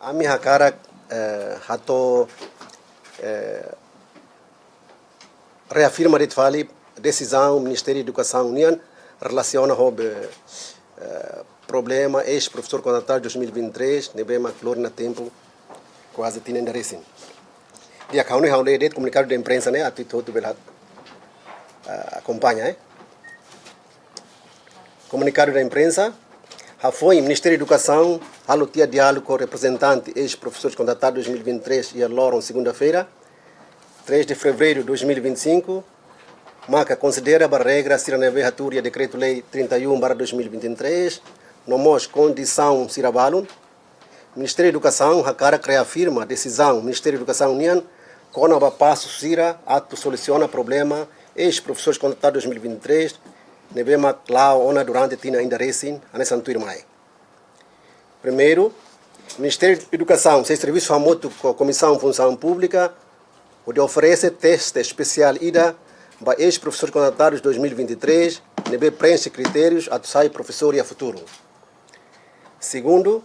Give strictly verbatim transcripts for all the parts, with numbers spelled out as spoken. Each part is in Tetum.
Ami hakarak, eh, hato'o, eh, reafirma de'it fali desizaun Ministériu Edukasaun nian relasiona ho be, eh, problema eis-profesór kontratadu dois mil e vinte e três, ne'ebé mak lori ona tempu kuaze tinan ida resin. Di'ak, ha'u hanoin ha'u lee de'it komunikadu de imprensa ne'e, atu ita hotu bele, eh, akompaña, eh. Komunikadu de imprensa, hafoin Ministériu Edukasaun halo tiha diálogu ho reprezentante eis-profesores kontratadu dois mil e vinte e três iha loron segunda-feira, três de fevereiro de dois mil e vinte e cinco, maka konsidera ba regra sira ne'ebé hatuur iha Dekretu-Lei trinta e um barra dois mil e vinte e três, no mós kondisaun sira balun, Ministériu Edukasaun hakarak reafirma desizaun Ministériu Edukasaun nian kona-ba pasu sira atu solusiona problema eis-profesores kontratadu dois mil e vinte e três, ne'ebé mak la'o ona durante tinan ida resin, hanesan tuirmai. Primeiru, Ministériu Edukasaun sei servisu hamutuk ho Komisaun Funsaun Públika, hodi oferese teste espesiál ida ba eis-profesores kontratadus dois mil e vinte e três, ne'ebé preenxe kritérius atu sai profesór iha futuru. Segundu,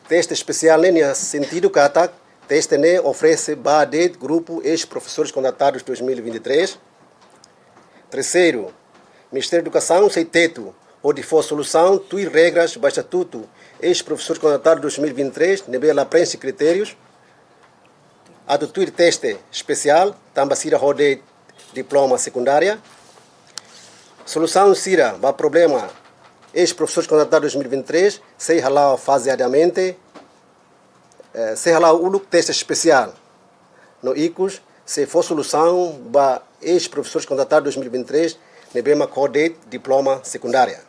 teste espesiál ne'e nia sentidu katak teste ne'e oferese ba de'it grupu eis-profesores kontratadus dois mil e vinte e três. Terseiru, Ministériu Edukasaun sei tetu hodi fó solusaun tuir regras ba estatutu eis-profesores kontratadus dois mil e vinte e três, ne'ebé la preenxe kritérius, atu tuir teste espesiál, tanba sira ho de'it diploma sekundária. Solusaun sira ba problema eis-profesores kontratadus dois mil e vinte e três sei hala'o fazeadamente, eh, sei hala'o uluk teste espesiál. No ikus, sei fó solusaun ba eis-profesores kontratadus dois mil e vinte e três, ne'ebé mak ho de'it diploma sekundária.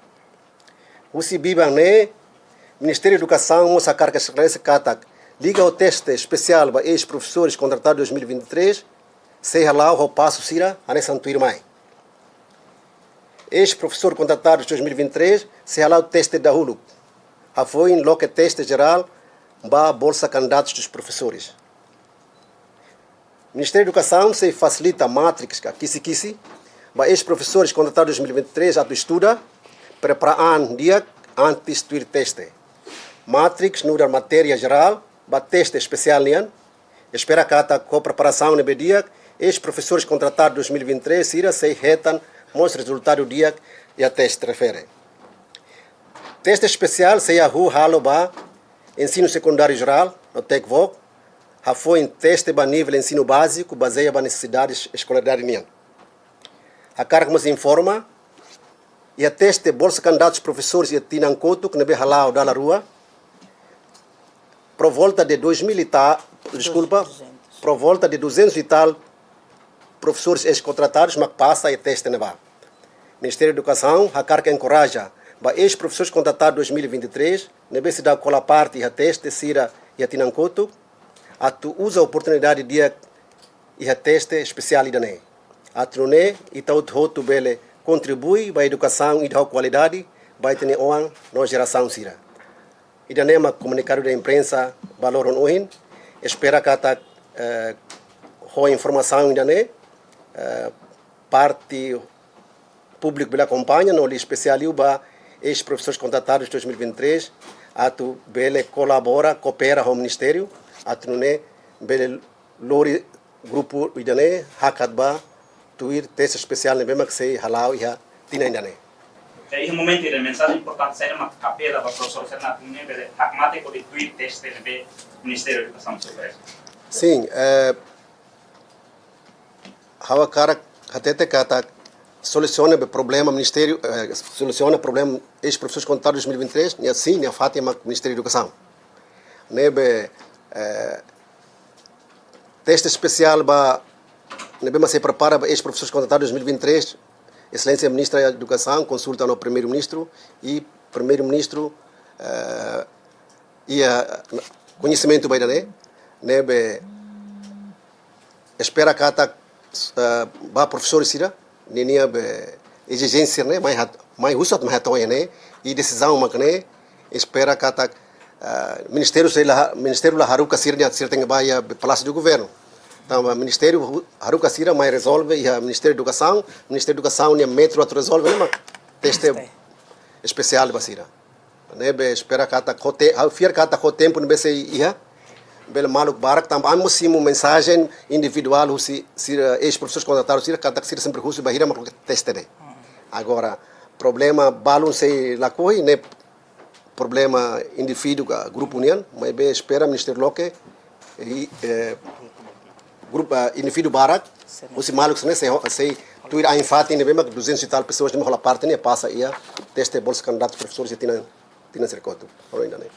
Husi biban ne'e, Ministériu Edukasaun mós hakarak esklarese katak, liga ho teste espesiál ba eis-profesores kontratadus dois mil e vinte e três, sei hala'o ho pasu sira hanesan tuirmai. Eis-profesór kontratadus dois mil e vinte e três sei hala'o teste dahuluk, hafoin loke teste jerál ba bolsa candidatos dos professores. Ministériu Edukasaun sei fasilita matrix ka kisi-kisi ba eis-profesores kontratadus dois mil e vinte e três atu estuda, prepara an di'ak antes tuir teste. Matrix nu'udar matéria jerál ba teste espesiál nian. Espera katak ho preparasaun ne'ebé di'ak, eis-profesores kontratadus dois mil e vinte e três sira sei hetan mós rezultadu di'ak iha teste refere. Teste espesiál sei hahú halo ba ensinu sekundáriu jerál, no TECVOC, hafoin teste ba nivel ensinu báziku, bazeia ba nesesidade eskolaridade nian. Hakarak mós informa, iha teste bolsa candidatos professores iha tinan kotuk ne'ebé hala'o dala rua, por volta de dois mil e tal, desculpa, duzentos. Por volta de duzentos e tal professores eis-kontratadus mak pasa iha teste ne'ebá. Ministériu Edukasaun hakarak enkoraja ba eis-profesores kontratadus dois mil e vinte e três, ne'ebé seidauk hola parte iha teste sira iha tinan kotuk, atu uza oportunidade di'ak iha teste espesiál ida-ne'e. Atu nune'e, ita hotu-hotu bele kontribui ba edukasaun ida ho kualidade ba ita-nia oan no jerasaun sira. Ida-ne'e mak komunikadu de imprensa ba loron ohin. Espera katak, eh, ho informasaun ida-ne'e, eh, parte públiku bele akompaña no liu espesiál liu ba eis-profesores kontratadus dois mil e vinte e três, atu bele kolabora, koopera ho ministériu, atu nune'e bele lori grupu ida-ne'e hakat ba tuir teste espesiál ne'ebé mak sei hala'o iha tinan ida-ne'e. Eh, iha momentu ida mensajen importante saida mak apela ba profesór sira atu nune'e bele hakmatek hodi tuir teste ne'ebé Ministériu Edukasaun sei oferese. Sin, eh, ha'u hakarak hatete katak solusiona be problema ministériu, eh, solusiona problema eis-profesores kontratadus dois mil e vinte e três, nia sin, nia fatin mak Ministériu Edukasaun. Ne'ebé, eh, teste espesiál ba, ne'ebé mak sei prepara ba eis-profesores kontratadus dois mil e vinte e três, Exelénsia Ministra Edukasaun konsulta ho Primeiru-Ministru, i Primeiru-Ministru, eh, iha koñesimentu ba ida-ne'e, ne'ebé espera katak, eh, ba profesór sira, ninia be ezijénsia ne'e mai hat-, mai husu atu mai hato'o iha ne'e, i desizaun mak ne'e, espera katak, eh, ministériu sei la, ministériu la haruka sira-nia, sira tenke ba iha be Palásiu do Governu. Tanba ministériu hu-, haruka sira mai rezolve iha Ministériu Edukasaun, Ministériu Edukasaun nia métodu atu rezolve ne'e mak teste Teste. espesiál ba sira. Ne'ebé espera katak ho te, ha'u fiar katak ho tempu ne'ebé sei iha, bele maluk barak, tanba ami mós simu mensajen individuál husi sira, eis-profesores kontratadus sira, katak sira sempre husu ba hira mak loke teste ne'e. Agora, problema balun sei lakohi ne'e problema indivíduu ka grupu nian, maibé espera Ministériu loke, i, eh, grupu, ah, indivíduu barak, husi maluk sira-ne'e sei, sei tuir ain-fatin ne'ebé mak duzentos e tal pessoas ne'ebé hola parte ne'e pasa iha teste bolsa kandidatu profesores iha tinan, tinan sira kotuk. Halo inda ne'e.